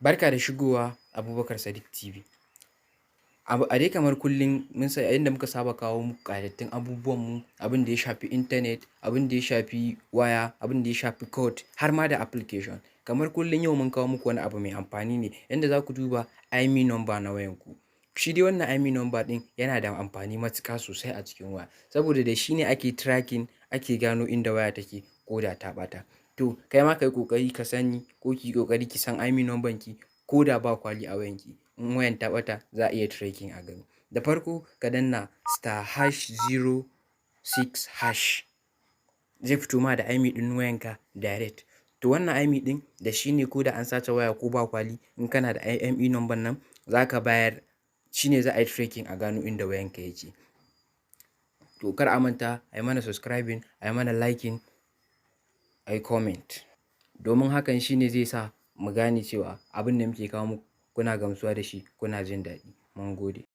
Barka da shigowa Abubakar Sadiq TV. A dai kamar kullum mun san yadda muka saba kawo muku ƙayatattun abubuwan mu, abin da ya shafi intanet, abin da ya shafi waya, abin da ya shafi code, har ma da application. Kamar kullum, yau mun kawo muku wani abu mai amfani ne, yanda za ku duba IMEI number na wayanku. Shi dai wannan IMEI number ɗin yana da amfani matuƙa sosai a cikin waya, saboda da shi ne ake tracking, ake gano inda waya take ko da ta ɓata. To, kai ma ka yi ƙoƙari ka sani, ko ki yi ƙoƙari ki san IMEI number ki, ko da ba kwali a wayanki. In wayan ta ɓata, za a iya tracking a gani. Da farko ka danna *#06#, zai fito ma da IMEI ɗin wayanka direct. To, wannan IMEI ɗin, da shi ne ko da an sace waya ko ba kwali, in kana da IMEI number nan za ka bayar, shi ne za a yi tracking a gano inda wayanka yake. To, kar a manta a yi mana subscribing, a yi mana liking, a yi comment. Domin hakan shi ne zai sa mu gane cewa abin da muke kawo muku kuna gamsuwa da shi, kuna jin daɗi. Mun gode.